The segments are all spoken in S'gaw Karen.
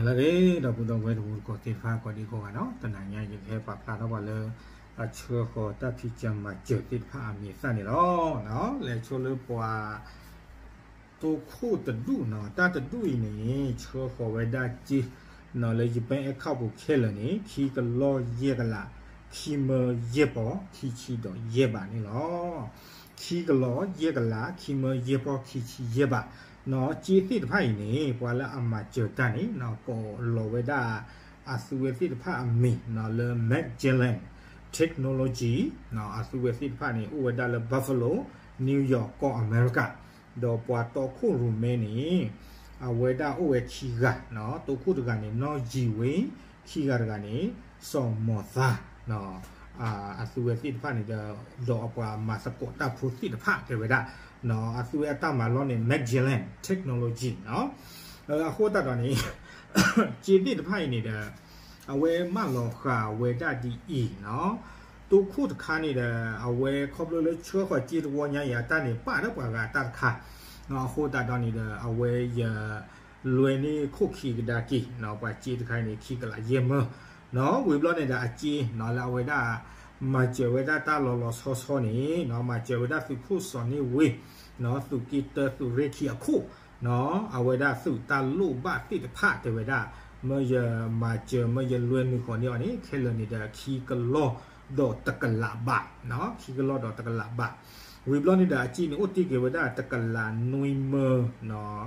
လၢအဂ့ၤ ဒီပုၢ်ဒီဝဲၢ်တံၤသကိးသ့ၣ်တဖၣ် ကိးဒံကိးဂၤနီၤ, တနၤညါယကဟဲပာ်ဖျါထီၣ်ပှၤလၢ အဆှၢဃီၤတၢ်ဖံးစၢၤမၤစၢၤသ့ၣ်တဖၣ်အမံၤအသၣ်န့ၣ်လီၤ. လဲၤဆိလၢပှၤ တိခိၣ်တဒူၣ်နီၤ, တၢ်တဒူၣ်အံၤန့ၣ် ဆှၢဃီၤဝဲဒၣ်စ့နီၤ လၢယ bank account ပူၤခဲလၢာ်န့ၣ် ခံကလီၢ်ယဲၢ်ကလး ခံမၢယဲၢ်ပီၢ် ခံဆံဒီးယဲၢ်ဘးန့ၣ်လီၤ. ခံကလီၢ်ယဲၢ်ကလး ခံမၢယဲၢ်ပီၢ် ခံဆံယဲၢ်ဘးနီၤ. စ့သ့ၣ်တဖၣ်အံၤန့ၣ် ပှၤလၢအမၤစၢၤတၢ်န့ၣ်နီၤ ကိးလီၤဝဲဒၣ် အသုဝဲသ့ၣ်တဖၣ်အမံၤနီၤ လၢ Magellan Technology နီၤ. အသုဝဲသ့ၣ်တဖၣ်န့ၣ် အိၣ်ဝဲဒၣ်လၢ Buffalo, New York ကီၢ် America ဒီးပှၤတိခိၣ်ရိၣ်မဲန့ၣ် အဝဲဒၣ်အိၣ်ဝဲခံဂၤနီၤ, တိခိၣ်တဂၤန့ၣ် နီၢ်ယံၤဝ့, ခံဂၤတဂၤန့ၣ် စီၤမီၤသါနီၤ. အသုဝဲသ့ၣ်တဖၣ်န့ၣ်ဒီး ဒီးအပှၤမၤသကိးတၢ်ဖိသ့ၣ်တဖၣ်တဲဝဲဒၣ်နီၤ, အသုဝဲအတၢ်မၤလီၢ်န့ၣ် Magellan Technology နီၤ. အဃိသတးဒီးန့ၣ် စ့သ့ၣ်တဖၣ်အံၤန့ၣ်ဒီး အဝဲမၢလီၤဃာ်ဝဲဒၣ်ဒ်အံၤနီၤ, တိခိၣ်တခါန့ၣ်ဒီး အဝဲခီဖျိလၢဆှၢဃီၤစ့တဝီညါအံၤ အတၢ်န့ၣ်ပာ်လၢပှၤဂၤအတၢ်တခါနီၤ. အဃိသတးဒီးန့ၣ်ဒီး အဝဲယ လွဲန့ၢ်ခိၣ်ခံကဒါက့ၤနီၤ, ပှၤစ့တခါအံၤန့ၣ် ခံကလးယဲၢ်မၢနီၤ. ဝံၤဘျီန့ၣ်ဒီးအစ့နီၤ လၢအဝဲဒၣ် မၤစၢၤဝဲဒၣ်တၢ်လီၤလီၤဆီဆီန့ၣ်နီၤ, မၤစၢၤဝဲဒၣ်သုးခိၣ်စီၤန့ၢ်ဝ့နီၤ, သုးက့တၢ သုးရ့ၣ်ခံအခိၣ်နီၤ, အဝဲဒၣ်သုးတၢ်လိၣ်ဘၣ်သ့ၣ်တဖၣ်တဲဝဲဒၣ်, မၢယမၤစၢၤ မၢယလွဲနုာ်ဃီၤန့ၢ်အီၤန့ၣ် ခဲလၢာ်န့ၣ်ဒီး ခံကလီၢ်ဒီးတကလးဘးနီၤ, ခံကလီၢ်ဒီးတကလးဘး. ဝံၤဘျီန့ၣ်ဒီး အစ့န့ၣ်အိၣ်တ့ၢ်က့ၤဝဲဒၣ် တကလးနွံမၢနီၤ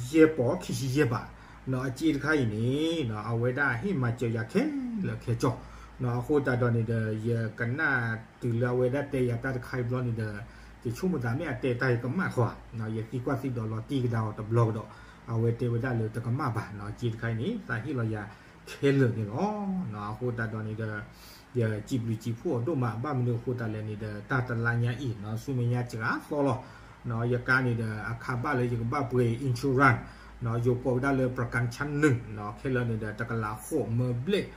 ယဲၢ်ပီၢ် ခံဆံယဲၢ်ဘးနီၤ. အစ့တခါအံၤန့ၣ်နီၤ အဝဲဒၣ်ဟ့ၣ်မၤစၢၤယၤခဲလၢာ်ခဲဆ့နီၤ. အဃိသတးဒီးန့ၣ်ဒီး ယကနၣ်တုၤလၢအဝဲဒၣ်တဲယၤတၢ်တခါအံၤဘျီန့ၣ်ဒီး ယဆိကမိၣ်သးမ့ၢ်အတဲတၢ်ယကမၣ်ဃီဧါနီၤ, ယသံကွၢ်သံဒိးလီၤတံၢ်ကဒါအီၤတဘျီကဒီး, အဝဲတဲဝဲဒၣ်လၢတကမၣ်ဘၣ်နီၤ, အစ့တခါအံၤန့ၣ် သးဟ့ၣ်လီၤယၤခဲလၢာ်န့ၣ်လီၤ. အဃိသတးဒီးန့ၣ်ဒီး ယစံးဘျုးစံးဖှိၣ်အီၤဒိၣ်မး, ဘၣ်မနုၤအဃိသတးလဲၣ်န့ၣ်ဒီး တၢ်တလါညါအံၤနီၤ ဆူမဲာ်ညါစှၤသီလီၤ. ယကါန့ၣ်ဒီး အခါဘၣ်လၢယကဘၣ်ပှ့ၤ insurance နီၤ, ယိၤကိးဝဲဒၣ်လၢ ประกันชั้นหนึ่งနီၤ, ခဲလၢာ်န့ၣ်ဒီး တကလးဃိးမၢဘျဲၣ်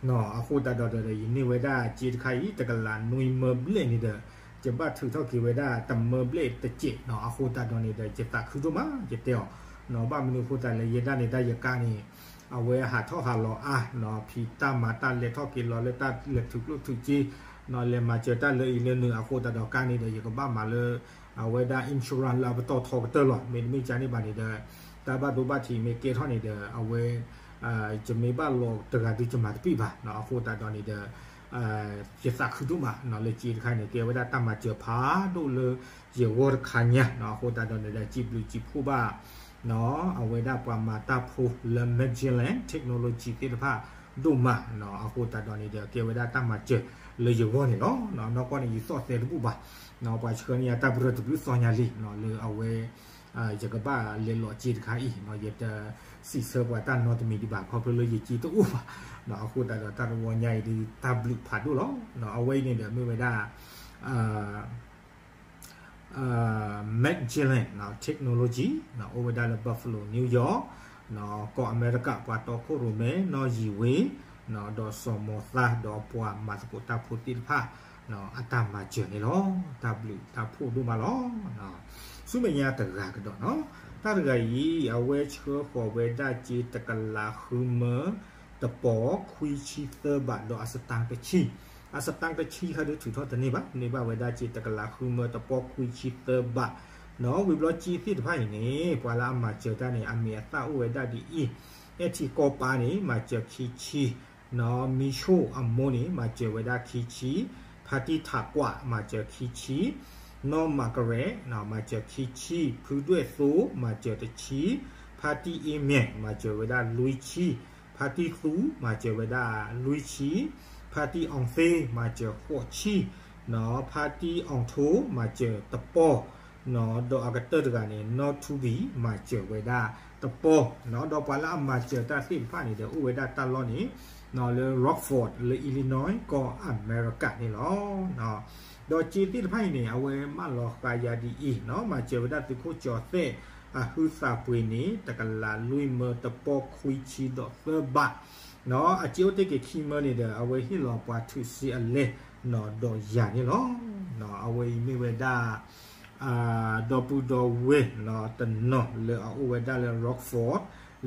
နီၤ. အဃိသတးဒီးဒီး ယန့ၢ်ဝဲဒၣ်စ့တခါအံၤ တကလးနွံမၢဘျဲၣ်န့ၣ်ဒီး ယဘၣ်ထုးထီၣ်က့ၤဝဲဒၣ်တမၢဘျဲၣ်တစဲးနီၤ. အဃိသတးဒီးန့ၣ်ဒီး ယသးခုဒိၣ်မး ယတဲအီၤနီၤ, ဘၣ်မနုၤအဃိသတးလဲၣ် ယဲဒၣ်န့ၣ်တၢ်ယကါန့ၣ် အဝဲဟးထီၣ်ဟးလီၤအါနီၤ, ဖံးတၢ်မၤတၢ်လဲၤထီၣ်က့ၤလီၤလၢတၢ်လဲၤထုးကျိၣ်ထုးစ့နီၤ, လဲၤမၤစၢၤတၢ်လၢအံၤလၢနုၤ အဃိသတးဒီးကါန့ၣ်ဒီး ယကဘၣ်မၤလၢ အဝဲဒၣ် insurance လၢအပတီၢ်ထီကတၢၢ်လီၤ. မ့တမ့ၢ်ကါန့ၣ်ဘၣ်န့ၣ်ဒီး တၢ်ဘၣ်ဒိဘၣ်ထံးမ့ၢ်ကဲထီၣ်န့ၣ်ဒီး အဝဲ ယမ့ၢ်ဘၣ်လီၤတဂၤဒုးယမၤတပံၢ်ဘၣ်နီၤ. အဃိသတးဒီးန့ၣ်ဒီး ယသးခုဒိၣ်မးနီၤ, လၢစ့တခါန့ၣ် ကဲဝဲဒၣ်တၢ်မၤစၢၤဖးဒိၣ်လၢယဂီၢ်တခါညါနီၤ. အဃိသတးဒီးန့ၣ်ဒီး စံးဘျုးစံးဖှိၣ်ဘၣ်နီၤ, အဝဲဒၣ်ပှၤမၤတၢ်ဖိလၢ Magellan Technology သ့ၣ်တဖၣ်ဒိၣ်မးနီၤ. အဃိသတးဒီးန့ၣ်ဒီး ကဲဝဲဒၣ်တၢ်မၤစၢၤလၢယဂီၢ်န့ၣ်လီၤ. နီၢ်ကီၢ်န့ၣ် ယသီၣ်သဲတဘူၣ်ဘၣ်နီၤ, ပှၤဆှၢန့ၢ်ယၤတၢ်ပရၢတဘျုးသီညါလံနီၤ, လၢအဝဲ ယကဘၣ်လဲၤလီၤစ့တခါအံၤနီၤ, ယတစံးဆၢပှၤတၢ်နီတမံၤဒံးဘၣ်, ခီဖျိလၢယစ့တအိၣ်ဘၣ်နီၤ. အဃိသတးဒီးတၢ်တဝီညါအံၤဒုး တၢ်ဘျုးဖးဒိၣ်လီၤ. အဝဲအံၤန့ၣ်ဒီးမ့ၢ်ဝဲဒၣ် Magellan Technology အိၣ်ဝဲဒၣ်လၢ Buffalo New York ကီၢ်အမဲရကၤ, ပှၤတီခိၣ်ရိၣ်မဲ နီၢ်ယံၤဝ့ ဒီးစီၤမီၤသါ ဒီးပှၤမၤသကိးတၢ်ဖိသ့ၣ်တဖၣ် အတၢ်မၤစၢၤန့ၣ်လီၤ. တၢ်ဘျုးတၢ်ဖှိၣ်ဒိၣ်မးလီၤ. ဆူမဲာ်ညါတဂၤကဒီးနီၤ, တၢ်တဂၤအံၤ အဝဲဆှၢဃီၤဝဲဒၣ်စ့တကလးဃုမၢ တပီၢ်ခွံဆံသၢဘး ဒီးအစတၢၢ်တဆံ, အစတၢၢ်တဆံဟဲဒုးထုးထီၣ်တန့ၢ်ဘၣ်, န့ၢ်ဘၣ်ဝဲဒၣ်စ့တကလးဃုမၢ တပီၢ်ခွံဆံသၢဘးနီၤ. ဝံၤဘျီစ့သ့ၣ်တဖၣ်အံၤန့ၣ် ပှၤလၢအမၤစၢၤတၢ်န့ၣ် အမံၤအသၣ်အိၣ်ဝဲဒၣ်ဒ်အံၤ, အဲၣ်ထံကီၢ်ပၢ်န့ၣ် မၤစၢၤခံဆံနီၤ, မံဆိၣ်အမိၢ်န့ၣ် မၤစၢၤဝဲဒၣ်ခံဆံ, ဖါတံၢ်ထးကွး မၤစၢၤခံဆံ, နီၢ်မၤကရဲး မၤစၢၤခံဆံ, ဖုဒွဲၣ်သိ မၤစၢၤတဆံ, ဖါတံၢ်အ့မ့ၢ် မၤစၢၤဝဲဒၣ်လွံၢ်ဆံ, ဖါတံၢ်သူ မၤစၢၤဝဲဒၣ်လွံၢ်ဆံ, ဖါတံၢ်အီၣ်သ့ မၤစၢၤဃိးဆံနီၤ, ဖါတံၢ်အီၣ်ထိ မၤစၢၤတပီၢ်နီၤ, ဒီးအကတၢၢ်တဂၤန့ၣ် နီၢ်ထူဘံ မၤစၢၤဝဲဒၣ်တပီၢ်နီၤ. ဒီးပှၤလၢအမၤစၢၤတၢ်သ့ၣ်တဖၣ်န့ၣ်ဒီး အိၣ်ဝဲဒၣ်တၢ်လီၢ်န့ၣ်နီၤ လၢ Rockford လၢ Illinois ကီၢ်အမဲရကၤန့ၣ်လီၤ. ဒီးစ့သ့ၣ်တဖၣ်အံၤန့ၣ် အဝဲမၢလီၤဃာ်ယၤဒ်အံၤနီၤ, မၤစၢၤဝဲဒၣ်သုးခိၣ်ကၠီၤသဲး အဟုသးပှ့ၤန့ၣ် တကလးလွံၢ်မၢ တပီၢ်ခွံဆံဒီးသၢဘးနီၤ. အစ့အိၣ်တ့ၢ်က့ၤခံမၢန့ၣ်ဒီး အဝဲဟ့ၣ်လီၤပှၤထုးစ့အလဲနီၤ ဒီးယၤန့ၣ်လီၤ. အဝဲအံၤမ့ၢ်ဝဲဒၣ် ဒီပုၢ်ဒီဝဲၢ်နီၤ တနီၤလၢအအိၣ်ဝဲဒၣ်လၢ Rockford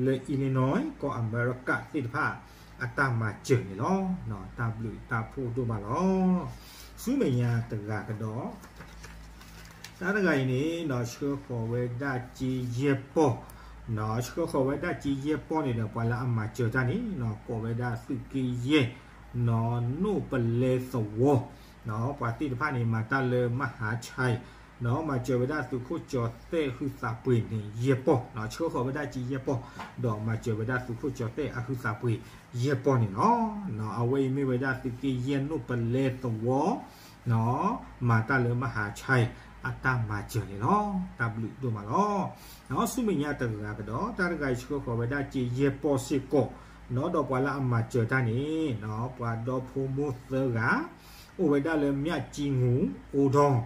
လၢ Illinois ကီၢ်အမဲရကၤသ့ၣ်တဖၣ် အတၢ်မၤစၢၤန့ၣ်လီၤ. တၢ်ဘျုးတၢ်ဖှိၣ်ဒိၣ်မးလီၤ. ဆူမဲာ်ညါတဂၤကဒီး တၢ်တဂၤအံၤန့ၣ် ဆှၢဃီၤဝဲဒၣ်စ့ယဲၢ်ပီၢ်, ဆှၢဃီၤဝဲဒၣ်စ့ယဲၢ်ပီၢ်န့ၣ်ဒီး ပှၤလၢအမၤစၢၤတၢ်န့ၣ် ကိးဝဲဒၣ်သုးက့ယဲၢ် နီၢ်ပလဲသဝီ ပှၤသ့ၣ်တဖၣ်န့ၣ် မၤတၢ်လၢမဟါဆဲး မၤစၢၤဝဲဒၣ်သုးခိၣ်ကၠီၤသဲးဟုသးပှ့ၤန့ၣ် ယဲၢ်ပီၢ်, ဆှၢဃီၤဝဲဒၣ်စ့ယဲၢ်ပီၢ်, ဒီးမၤစၢၤဝဲဒၣ်သုးခိၣ်ကၠီၤသဲးအဟုသးပှ့ၤယဲၢ်ပီၢ်န့ၣ်လီၤ. အဝဲအံၤမ့ၢ်ဝဲဒၣ်သုးက့ယဲၢ်နီၢ်ပလဲသဝီ မၤတၢ်လၢမဟါဆဲး အတၢ်မၤစၢၤန့ၣ်လီၤ. တၢ်ဘျုးဒိၣ်မးလီၤ. ဆူမဲာ်ညါတဂၤကဒီး တၢ်တဂၤအံၤဆှၢဃီၤဝဲဒၣ်စ့ယဲၢ်ပီၢ်စ့ၢ်ကီး, ဒီးပှၤလၢအမၤစၢၤတၢ်န့ၣ် ပှၤဒီဖိမိၢ်သၢဂၤ အိၣ်ဝဲဒၣ်လၢ မၠၣ်ကၠံငူ အိၣ်ဒီး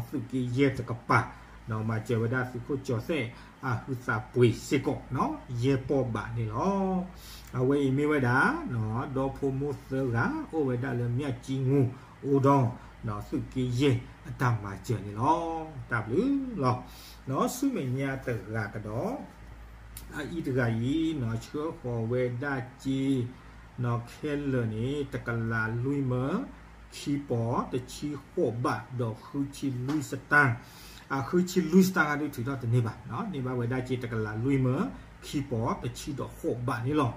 သုးက့ယဲၢ်တကပၤ, မၤစၢၤဝဲဒၣ်သုးခိၣ်ကၠီၤသဲးအဟုသးပှ့ၤစ့ၢ်ကီး ယဲၢ်ပီၢ်ဘးန့ၣ်လီၤ. အဝဲအံၤမ့ၢ်ဝဲဒၣ် ဒီဖိမိၢ်သၢဂၤ အိၣ်ဝဲဒၣ်လၢ မၠၣ်ကၠံငူ အိၣ်ဒီး သုးက့ယဲၢ်အတၢ်မၤစၢၤန့ၣ်လီၤ. တၢ်ဘျုးလီၤ. ဆူမဲာ်ညါတဂၤကဒီး အအံၤတဂၤအံၤ ဆှၢဃီၤဝဲဒၣ်စ့ ခဲလၢာ်န့ၣ် တကလးလွံၢ်မၢ ခံပီၢ်တဆံဃိးဘး ဒီးဃုဆံလွံၢ်စတၢၢ်, အဃုဆံလွံၢ်စတၢၢ်ခါဒုးထုးထီၣ်တန့ၢ်ဘၣ်, န့ၢ်ဘၣ်ဝဲဒၣ်စ့တကလးလွံၢ်မၢ ခံပီၢ်တဆံဒီးဃိးဘးန့ၣ်လီၤ.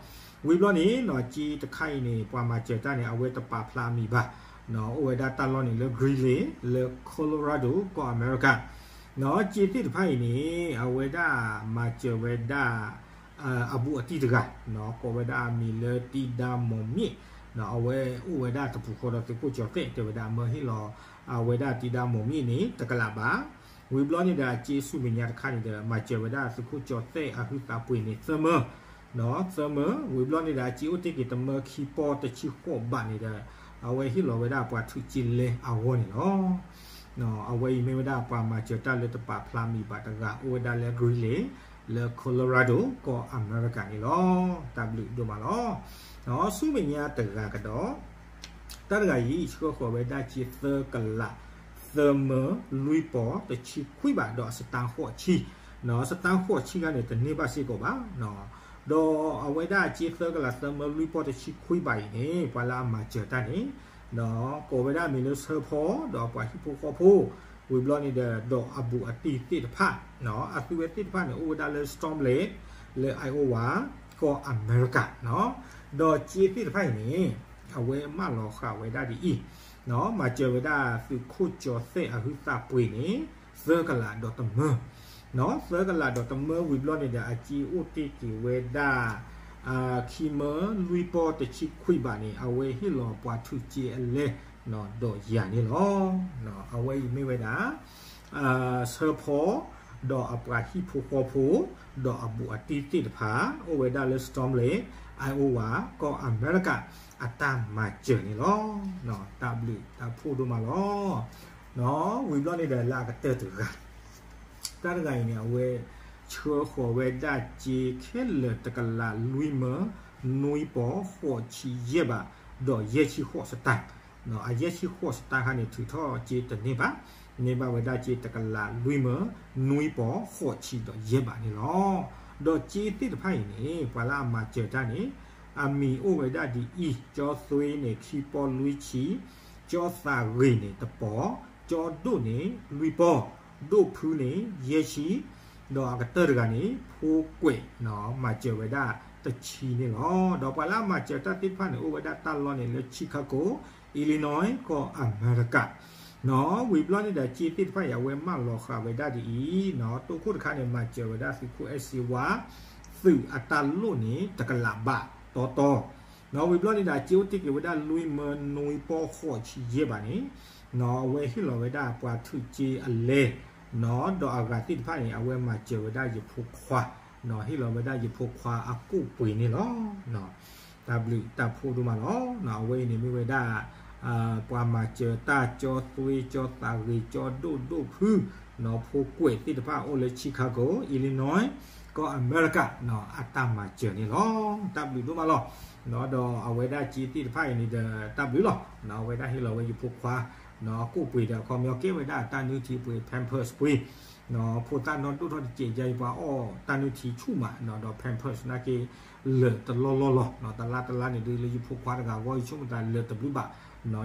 ဝံၤဘျီန့ၣ် စ့တခါအံၤန့ၣ် ပှၤမၤစၢၤတၢ်န့ၣ် အဝဲတပာ်ဖျါအမံၤဘၣ်, အိၣ်ဝဲဒၣ်တၢ်လီၢ်န့ၣ်လၢ Greeley လၢ Colorado ကီၢ်အမဲရကၤ စ့သ့ၣ်တဖၣ်အံၤန့ၣ် အဝဲဒၣ်မၤစၢၤဝဲဒၣ် အဘူးအတံၢ်တဂၤ ကိးဝဲဒၣ်အမံၤလၢတံဒါမိၢ်မံၣ်, အဝဲအိၣ်ဝဲဒၣ်တပူၤဃီဒီးသုးခိၣ်ကၠီၤသဲး တဲဝဲဒၣ်မၢဟ့ၣ်လီၤ အဝဲဒၣ်တံဒါမိၢ်မံၣ်န့ၣ် တကလးဘး, ဝံၤဘျီန့ၣ်ဒီးအစ့ဆူမဲာ်ညါတခါန့ၣ်ဒီး မၤစၢၤဝဲဒၣ်သုးခိၣ်ကၠီၤသဲးအဟုသးပှ့ၤန့ၣ် သၢမၢ သၢမၢ, ဝံၤဘျီန့ၣ်ဒီးအစ့အိၣ်တ့ၢ်က့ၤတမၢခံပီၢ်တဆံဃိးဘးန့ၣ်ဒီး အဝဲဟ့ၣ်လီၤဝဲဒၣ်ပှၤထုးစ့လဲအဂီၢ်န့ၣ်လီၤ. အဝဲအံၤမ့ၢ်ဝဲဒၣ်ပှၤမၤစၢၤတၢ်လၢတပာ်ဖျါမံၤဘၣ်တဂၤ အိၣ်ဝဲဒၣ်လၢ Greeley လၢ Colorado ကီၢ်အမဲရကၤန့ၣ်လီၤ. တၢ်ဘျုးဒိၣ်မးလီၤ. ဆူမဲာ်ညါတဂၤကဒီး တၢ်တဂၤအံၤ ဆှၢဃီၤဝဲဒၣ်စ့သၢကလး သၢမၢ လွံၢ်ပီၢ်တဆံခွံဘး ဒီးအစတၢၢ်ဃိးဆံ, စတၢၢ်ဃိးဆံခါန့ၣ် တန့ၢ်ဘၣ်စ့ၢ်ကီးဘၣ်, ဒီးအဝဲဒၣ်စ့သၢကလး သၢမၢ လွံၢ်ပီၢ်တဆံခွံဘးအံၤန့ၣ် ပှၤလၢအမၤစၢၤတၢ်န့ၣ် ဒီးကိးဝဲဒၣ်မံၤလၢဆၢဖီ ဒီးပှၤဟံၣ်ဖိဃီဖိ, ဝံၤဘျီန့ၣ်ဒီး ဒီးအဘူးအတံၢ်သ့ၣ်တဖၣ်, အသုဝဲသ့ၣ်တဖၣ်န့ၣ် အိၣ်ဝဲဒၣ်လၢ Storm Lake လၢ Iowa ကီၢ်အမဲရကၤ, ဒီးစ့သ့ၣ်တဖၣ်အံၤန့ၣ် အဝဲမၢလီၤဃာ်ဝဲဒၣ်ဒ်အံၤ, မၤစၢၤဝဲဒၣ်သုးခိၣ်ကၠီၤသဲးအဟုသးပှ့ၤန့ၣ် သၢကလးဒီးတမၢ သၢကလးဒီးတမၢဝံၤဘျီန့ၣ်ဒီး အစ့အိၣ်တ့ၢ်က့ၤဝဲဒၣ် ခံမၢ လွံၢ်ပီၢ်တဆံခွံဘးန့ၣ် အဝဲဟ့ၣ်လီၤပှၤထုးစ့အလဲ ဒီးယၤန့ၣ်လီၤ. အဝဲအံၤမ့ၢ်ဝဲဒၣ် ဆၢဖီ ဒီးအပှၤဟံၣ်ဖိဃီဖိ ဒီးအဘူးအတံၢ်သ့ၣ်တဖၣ် အိၣ်ဝဲဒၣ်လၢ Storm Lake, Iowa ကီၢ်အမဲရကၤ အတၢ်မၤစၢၤန့ၣ်လီၤ. တၢ်ဘျုးတၢ်ဖှိၣ်ဒိၣ်မးလီၤ. ဝံၤဘျီန့ၣ်ဒီးလၢအကတၢၢ်တဂၤ တၢ်တဂၤအံၤန့ၣ် အဝဲဆှၢဃီၤဝဲဒၣ်စ့ခဲလၢာ်တကလးလွံၢ်မၢ နွံပီၢ်ဃိးဆံယဲၢ်ဘး ဒီးယဲၢ်ဆံဃိးစတၢၢ်, အယဲၢ်ဆံဃိးစတၢၢ်ခါန့ၣ် ထုးထီၣ်စ့တန့ၢ်ဘၣ်, န့ၢ်ဘၣ်ဝဲဒၣ်စ့တကလးလွံၢ်မၢ နွံပီၢ်ဃိးဆံဒီးယဲၢ်ဘးန့ၣ်လီၤ. ဒီးစ့သ့ၣ်တဖၣ်အံၤန့ၣ် ပှၤလၢအမၤစၢၤတၢ်န့ၣ် အမံၤအိၣ်ဝဲဒၣ်ဒ်အံၤ, ကၠီသွ့န့ၣ် ခံပီၢ်လွံၢ်ဆံ, ကၠီသးဂ့ၤန့ၣ် တပီၢ်, ကၠီဒိၣ်န့ၣ် လွံၢ်ပီၢ်, ဒိၣ်ဖုန့ၣ် ယဲၢ်ဆံ, ဒီးအကတၢၢ်တဂၤန့ၣ် ဖိကွဲး မၤစၢၤဝဲဒၣ်တဆံန့ၣ်လီၤ. ဒီးပှၤလၢအမၤစၢၤတၢ်သ့ၣ်တဖၣ်န့ၣ် အိၣ်ဝဲဒၣ်တၢ်လီၢ်န့ၣ်လၢ Chicago, Illinois ကီၢ်အမဲရကၤ ဝံၤဘျီန့ၣ်ဒီးစ့သ့ၣ်တဖၣ်အံၤ အဝဲမၢလီၤဃာ်ဝဲဒၣ်ဒ်အံၤ, တိခိၣ်တခါန့ၣ် မၤစၢၤဝဲဒၣ်သုးခိၣ်အဲၣ်စ့ဝါ သုးအတၢ်လိၣ်န့ၣ် တကလးဘးတီတီ, ဝံၤဘျီန့ၣ်ဒီး စ့အိၣ်တ့ၢ်က့ၤဝဲဒၣ်လွံၢ်မၢနွံပီၢ်ဃိးဆံယဲၢ်ဘးန့ၣ်, အဝဲဟ့ၣ်လီၤဝဲဒၣ်ပှၤထုးစ့အလဲ, ဒီးအဂၤသ့ၣ်တဖၣ်န့ၣ် အဝဲမၤစၢၤဝဲဒၣ်ယဖိခွါ, ဟ့ၣ်လီၤဝဲဒၣ်ယဖိခွါအကူၣ်ပှ့ၤန့ၣ်လီၤ. တၢ်ဘျုးတၢ်ဖှိၣ်ဒိၣ်မးလီၤ. အဝဲအံၤန့ၣ်မ့ၢ်ဝဲဒၣ် ပှၤမၤစၢၤတၢ် ကၠီသွ့ ကၠီသးဂ့ၤ ကၠီဒိၣ် ဒိၣ်ဖု ဖိကွဲးသ့ၣ်တဖၣ်အိၣ်လၢ Chicago, Illinois ကီၢ်အမဲရကၤ အတၢ်မၤစၢၤန့ၣ်လီၤ. တၢ်ဘျုးဒိၣ်မးလီၤ. ဒီးအဝဲဒၣ်စ့သ့ၣ်တဖၣ်အံၤန့ၣ်ဒီး တၢ်ဘျုးလီၤ. အဝဲဒၣ်ဟ့ၣ်လီၤဝဲယဖိခွါ ကူၣ်ပှ့ၤဒီး အခီပညီကဲဝဲဒၣ်တၢ်နုၢ်ထံပှ့ၤ Pampers ပှ့ၤ ဖိသၣ်နီၢ်ဒိၣ်ထီၣ်တစဲးယါအံၤ ပှၤအီၣ်တၢ်နုၢ်ထံဆူၣ်မး ဒီး Pampers နာ်က့ လၢာ်တလီၢ်လီၢ်လီၤ. တလါတလါန့ၣ်ဒုး လၢယဖိခွါတဂၤအဂီၢ် ယဆိကမိၣ်သးလၢာ်တဘျုးဘၣ်,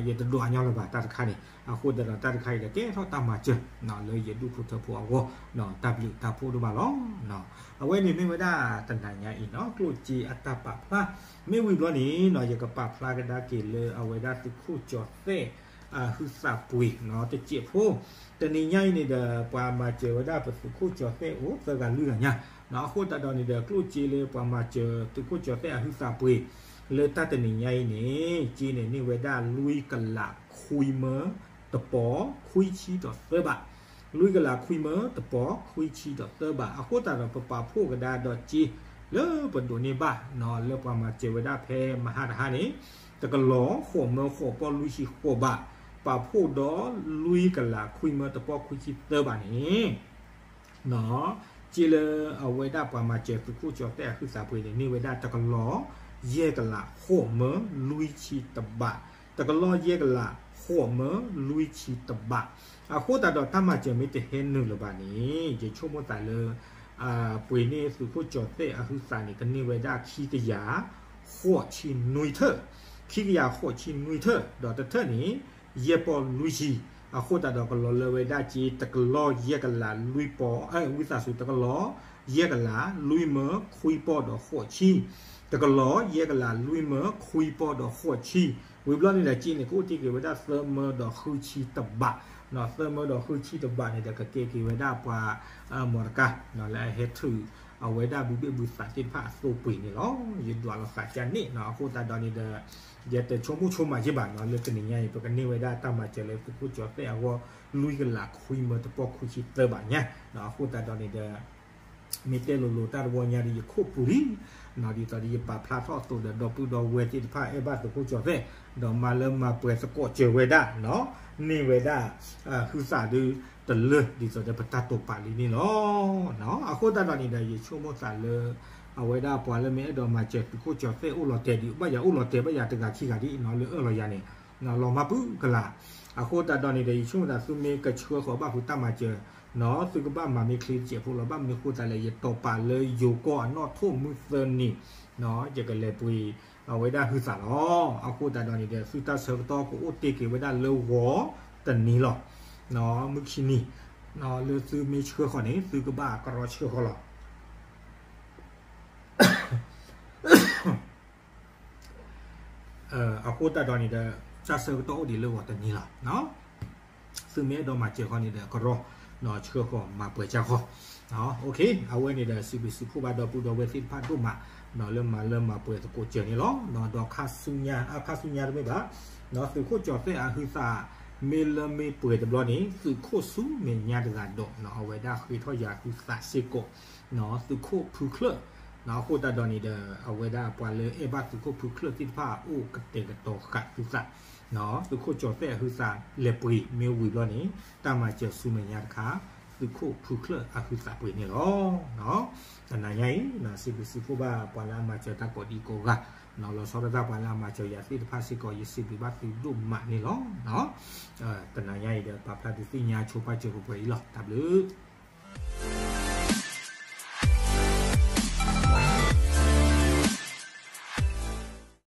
ယတဒွးညီလၢၤဘၣ်တၢ်တခါန့ၣ်. အဃိသတးဒီးတၢ်တခါအံၤဒီး ကဲထီၣ်တၢ်မၤစၢၤ လၢယဒူၣ်ဖိထၢဖိအဂီၢ် တၢ်ဘျုးတၢ်ဖှိၣ်ဒိၣ်မးလီၤ. အဝဲန့ၣ်မ့ၢ်ဝဲဒၣ်တနၤညါအံၤနီၤ ကျိၣ်စ့အတၢ်ပာ်ဖျါ မ့ၢ်ဝံၤဘျီန့ၣ်နီၤ ယကပာ်ဖျါကဒါက့ၤလၢအဝဲဒၣ်သုးခိၣ်ကၠီၤသဲး အဟုသးပှ့ၤနီၤ တစဲးဖိ, တနံၤညါအံၤန့ၣ်ဒီး ပှၤမၤစၢၤဝဲဒၣ်ပသုးခိၣ်ကၠီၤသဲးအိၣ်သၢဂၤလွံၢ်ဂၤညါ, အဃိသတးဒီးန့ၣ်ဒီး ကျိၣ်စ့လၢပှၤမၤစၢၤသုးခိၣ်ကၠီၤသဲးအဟုသးပှ့ၤ လၢတၢ်တနံၤညါအံၤန့ၣ် စ့န့ၣ်န့ၢ်ဝဲဒၣ်လွံၢ်ကလးခွံမၢတပီၤခွံဆံဒီးသၢဘး, လွံၢ်ကလးခွံမၢတပီၤခွံဆံဒီးသၢဘး, အဃိသတးဒီးပပာ်ဖှိၣ်ကဒါဒီးစ့ လၢပဒိးန့ၢ်ဘၣ်နီၤ လၢပှၤမၤစၢၤဝဲဒၣ်ဖဲမဟါတဟါန့ၣ် တကလီၤဃိးမၢဃိးပီၢ်လွံၢ်ဆံဃိးဘး, ပာ်ဖှိၣ်ဒီးလွံၢ်ကလးခွံမၢတပီၤခွံဆံသၢဘးန့ၣ် စ့လၢအဝဲဒၣ်ပှၤမၤစၢၤသုးခိၣ်ကၠီၤသဲးအဟုသးပှ့ၤန့ၣ် န့ၢ်ဝဲဒၣ်တကလီၤယဲၢ်ကလးဃိးမၢလွံၢ်ဆံတဘး, တကလီၤယဲၢ်ကလးဃိးမၢလွံၢ်ဆံတဘး, အဃိသတးဒီးတၢ်မၤစၢၤမ့ၢ်တဟဲနုာ်လၢၤဘၣ်န့ၣ် ယဆိကမိၣ်သးလၢ ပှ့ၤန့ၢ်သုးခိၣ်ကၠီၤသဲးအဟုသးန့ၣ် ကန့ၢ်ဝဲဒၣ်ခံကယၤဃိးဆံနွံထၢၣ်, ခံကယၤဃိးဆံနွံထၢၣ် ဒီးတထၢၣ်န့ၣ် ယဲၢ်ပီၢ်လွံၢ်ဆံ, အဃိသတးဒီးကလီၤလၢဝဲဒၣ်စ့ တကလီၤယဲၢ်ကလးလွံၢ်ပီၢ်, ဝံသးစူၤ တကလီၤယဲၢ်ကလးလွံၢ်မၢခွံပီၢ်ဒီးဃိးဆံ, တကလီၤယဲၢ်ကလးလွံၢ်မၢခွံပီၢ်ဒီးဃိးဆံ, ဝံၤဘျီန့ၣ်ဒီးစ့န့ၣ် ကအိၣ်တ့ၢ်က့ၤဝဲဒၣ်သၢမၢဒီးဃုဆံတဘး, သၢမၢဒီးဃုဆံတဘးန့ၣ်ဒီး ကကဲက့ၤဝဲဒၣ်ပှၤ မီတကါ လၢအဟဲထုး အဝဲဒၣ်ဘုဘ့ၣ်ဘုသးသ့ၣ်တဖၣ်အသိပှ့ၤန့ၣ်လီၤ. ယဒွးလီၤဃာ်ကန့ၣ်နီၤ အဃိသတးဒီးန့ၣ်ဒီး ယတဆိကမိၣ်ဆိကမးက့ဘၣ်နီၤ လၢတနံၤညါအံၤ ပကန့ၢ်ဝဲဒၣ်တၢ်မၤစၢၤလၢသုးခိၣ်ကၠီၤသဲးအဂီၢ် လွံၢ်ကလးခွံမၢတပီၢ်ခွံဆံသၢဘးညါနီၤ အဃိသတးဒီးန့ၣ်ဒီး မ့ၢ်တဲလိၤလိၤတၢ်တဝီညါဒီးယခိၣ်ပူၤလံနီၤ ဒ်သိးဒီးယပာ်ဖျါထီၣ်အသိးဒီး ဒီပုၢ်ဒီဝဲၢ်သ့ၣ်တဖၣ် အဲၣ်ဘၣ်သုးခိၣ်ကၠီၤသဲး ဒီးမၤလၢမၤပှဲၤသကိးစၢၤဝဲဒၣ်နီၤ န့ၢ်ဝဲဒၣ် ဟုသးဒုတလၢ ဒ်သိးဒီးပတၢ်တိာ်ပာ်လံန့ၣ်လီၤ. အဃိသတးဒီးန့ၣ်ဒီး ယဆိကမိၣ်သးလၢ အဝဲဒၣ်ပှၤလၢမ့ၢ်အဲၣ်ဒိးမၤစၢၤသုးခိၣ်ကၠီၤသဲးအိၣ်လီၤတဲာ်ဒံး ဘၣ်ယၤအိၣ်လီၤတဲာ် ဘၣ်ယၤတဂၤခံဂၤဒံးနီၤ လၢအၢၣ်လီၤယၤန့ၣ် လီၤမၢ်ပုၢ်ကလာ် အဃိသတးဒီးန့ၣ်ဒီး ယဆိကမိၣ်သး သုမ့ၢ်ကဆှၢဃီၤဘၣ်ဃုာ်တၢ်မၤစၢၤနီၤ သုကဘၣ်မၤမ့ၢ်ချ့တစဲးဖိလီၤ. ဘၣ်မနုၤအဃိသတးလဲၣ် ယတီၤပာ်လၢယိၤကီၢ်အနီၣ်ထိၣ်မုၢ်သၢနံၤနီၤ ယကလဲၤပှ့ၤအဝဲဒၣ်ဟုသးလီၤ. အဃိသတးဒီးန့ၣ်ဒီး သုတၢ်ဆၢကတီၢ်ကအိၣ်တ့ၢ်က့ၤဝဲဒၣ်လၢဂီၤတနံၤလီၤ. မုၢ်ခံနံၤ လၢသုမ့ၢ်ဆှၢဃီၤန့ၣ် သုကဘၣ်ကရီဆှၢဃီၤလီၤ. အဃိသတးဒီးန့ၣ်ဒီး တၢ်ဆၢကတီၢ်အိၣ်ဒံးလၢဂီၤတနံၤလီၤ. သုမ့ၢ်အဲၣ်ဒိးမၤစၢၤဃီန့ၣ်ဒီး ကရီ ဆှၢဃီၤမၤပှဲၤကၢ်ဃီ အဝဲန့ၣ်ဒီး စံးဘျုးစံးဖှိၣ်ဘၣ်ဒီပုၢ်ဒီဝဲၢ်သ့ၣ်တဖၣ်ဒိၣ်မး လၢမၤလၢမၤပှဲၤသကိးစၢၤန့ၣ်လီၤ. ဒီးခါဆူညါ ခါဆူညါတမ့ၢ်ဘၣ် သုးခိၣ်ကၠီၤသဲးအဟုသး မ့ၢ်လၢမ့ၢ်ပှဲၤတဘျီန့ၣ် သုးခိၣ်ဆူမဲာ်ညါတဂၤဒီး အဝဲဒၣ်ဃ့ထီၣ်ယၤဟုသးစ့ၢ်ကီး သုးခိၣ်ဖုချၢၣ် အဃိသတးဒီးန့ၣ်ဒီး အဝဲဒၣ်ပှၤလၢအဲၣ်ဘၣ်သုးခိၣ်ဖုချၢၣ်သ့ၣ်တဖၣ်အိၣ်ကတဲာ်ကတီၤဃာ်သုသး သုးခိၣ်ကၠီၤသဲးအဟုသးလဲၤပှ့ၤမ့ၢ်ဝံၤဘျီန့ၣ် တၢ်မၤစၢၤဆူမဲာ်ညါတခါ သုးခိၣ်ဖုချၢၣ်အဟုသးပှ့ၤန့ၣ်လီၤ. တနၤညါအံၤ စံးဘျုးစံးဖှိၣ်ဘၣ်ပှၤလၢအမၤစၢၤတၢ်ကိးဒံကိးဂၤ လီၤဆီဒၣ်တၢ်ပှၤလၢအမၤစၢၤယၤသ့ၣ်တဖၣ်စ့ၢ်ကီး ယစံးဘျုးဘၣ်သုဒိၣ်မးန့ၣ်လီၤ. တနၤညါအံၤဒီး ပာ်ဖျါဒုးသ့ၣ်ညါဆိပာ်စၢၤပှဲၤပှဲၤအံၤလီၤ. တၢ်ဘျုး